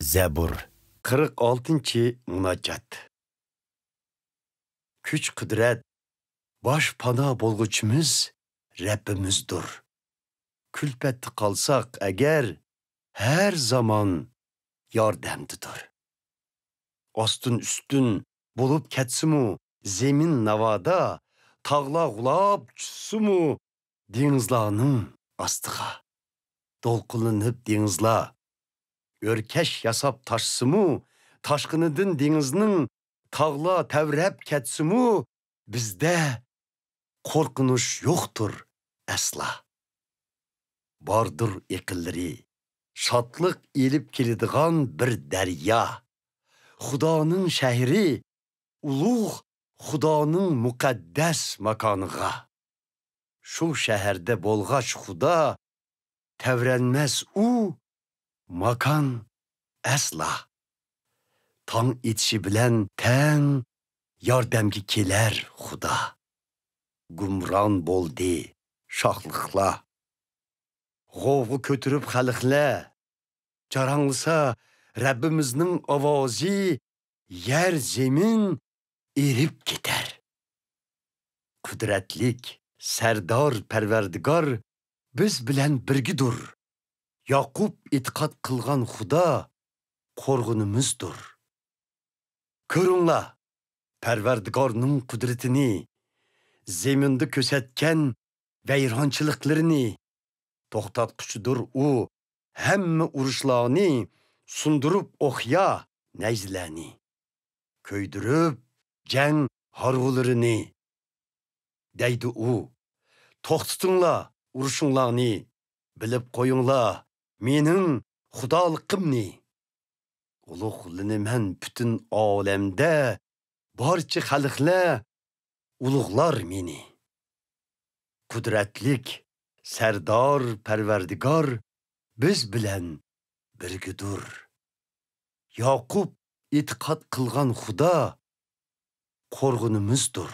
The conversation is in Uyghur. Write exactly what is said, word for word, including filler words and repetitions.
زەبۇر. قىرىق ئالتىنچى مۇناجات. كۈچ-قۇدرەت، باش پانا بولغۇچىمىز رەببىمىزدۇر. كۈلپەتتە قالساق ئەگەر، ھەر زامان ياردەمدىدۇر. ئاستىن-ئۈستۈن بولۇپ كەتسىمۇ زېمىن ناۋادا، تاغلار غۇلاپ چۈشسىمۇ دېڭىزلارنىڭ ئاستىغا، دولقۇنلىنىپ دېڭىزلار ئۆركەش ياساپ تاشسىمۇ، تاشقىنىدىن دېڭىزنىڭ تاغلار تەۋرەپ كەتسىمۇ، بىزدە قورقۇنچ يوقتۇر ئەسلا. باردۇر ئېقىنلىرى، شادلىق ئېلىپ كېلىدىغان بىر دەريا. خۇدانىڭ شەھىرى، ئۇلۇغ خۇدانىڭ مۇقەددەس ماكانىغا. شۇ شەھەردە بولغاچ خۇدا، تەۋرەنمەس ئۇ ماكان ئەسلا. تاڭ ئېتىشى بىلەن تەڭ ياردەمگە كېلەر خۇدا. گۇمران بولدى شاھلىقلار. غوۋغا كۆتۈرۈپ خەلقلەر، جاراڭلىسا رەببىمىزنىڭ ئاۋازى، يەر زېمىن ئېرىپ كېتەر. قۇدرەتلىك، سەردار پەرۋەردىگار بىز بىلەن بىرگىدۇر. ياقۇپ ئېتىقاد قىلغان خۇدا قورغىنىمىزدۇر. كۆرۈڭلار، پەرۋەردىگارنىڭ قۇدرىتىنى، زېمىندا كۆرسەتكەن ۋەيرانچىلىقلىرىنى. توختاتقۇچىدۇر ئۇ ھەممە ئۇرۇشلارنى، سۇندۇرۇپ ئوقيا نەيزىلەرنى، كۆيدۈرۈپ جەڭ ھارۋىلىرىنى. دەيدۇ ئۇ، توختىتىڭلار ئۇرۇشۇڭلارنى، بىلىپ قويۇڭلار مېنىڭ خۇدالىقىمنى. ئۇلۇغلىنىمەن پۈتۈن ئالەمدە، بارچە خەلقلەر ئۇلۇغلار مېنى. قۇدرەتلىك سەردار پەرۋەردىگار بىز بىلەن بىرگىدۇر. ياقۇپ ئېتىقاد قىلغان خۇدا قورغىنىمىزدۇر.